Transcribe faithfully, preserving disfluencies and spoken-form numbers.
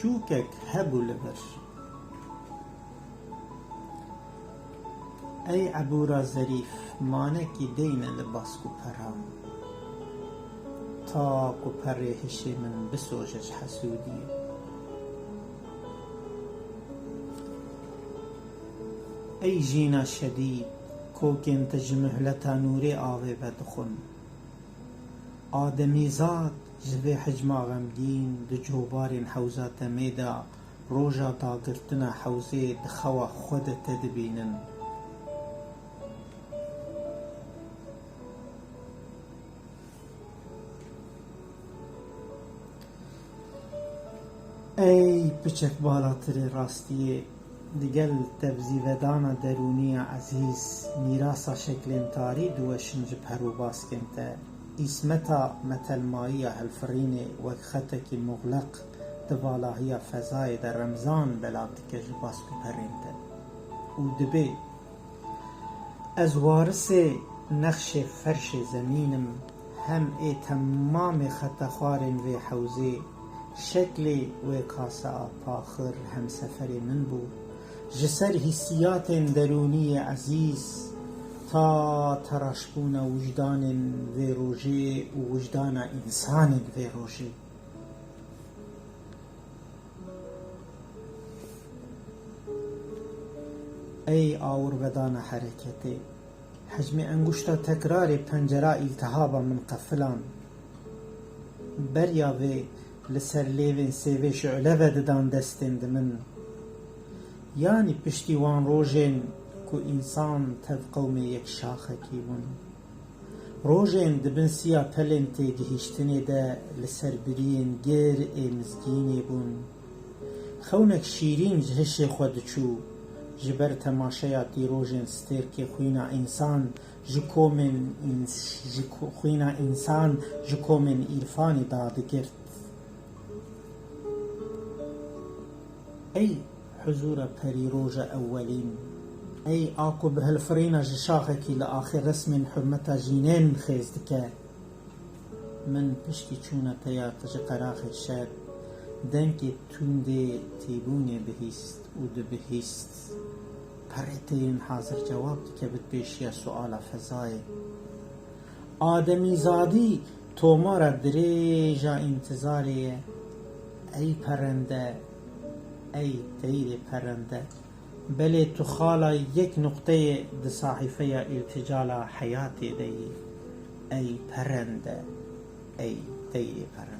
Çûkek hebû li vir. Ey ebûra zerîf, manekî deyne li bask û peran. Ta ku perê hişê min bisoje ji hesûdiyê. Ey jîna şedîd, kokên te ji mihleta nûrê avê vedixwin. Ademîzad ji vê hicma xemgîn di cobarên hewza temê de roja dagirtina hewzê di xewa xwe de te dibînin. Ey piçek balatirê rastiyê, digel tevzîvedana derûniya ezîz, mîrasa şeklên tarî diweşin ji per û baskên te. Îsmeta metelmayiya hilfirînê wek xetekî muxleq di valahiya fezayê de remzan belav dike ji bask û perên te. Û dibê Ez warisê nexşê ferşê zemîn im, hem ê temamê xetexwarên vê hewzê, şeklê wê kasa paxir hemseferê min bû. Ji ser hîssiyatên derûnî yê ezîz, ta teraşbûna wijdanên vê rojê û wijdana însanên vê rojê. Ey awirvedana hereketê, hecmê enguşta tekrarê pencera îltihaba min qefilan. Beriya vê li ser lêvên sêvê şule vedidan destên di min. Yanî piştî wan rojên ku însan tev qewmê yek şaxekî bûn. Rojên di bin siya pelên têgihîştinê de li ser biriyên gir ê mizgînê bûn. Xewnek şîrîn ji hişê xwe diçû, ji ber temaşeya tîrojên stêrkê xwîna însan ji komên îns-, ji ko-, xwîna însan ji komên îrfanî dadigirt. Ey huzûra perîroja ewwelîn, ey a ku bi hilfirîna ji şaxekî li axê resmên hurmeta jînên xêz dike. Min piştî çûna te ya ji qeraxê şer, dengê tundê tîbûnê bihîst û dibihîst. Perê te yên hazir cewab dike bi pêşiya suala fezayê. Ademîzadî tomara dirêja întizarê ye. Ey perende, ey teyrê perende. Belê tu xala yek nuqteyê di sahîfeya îlticala heyatê de yî. Ey perende, ey teyrê perende.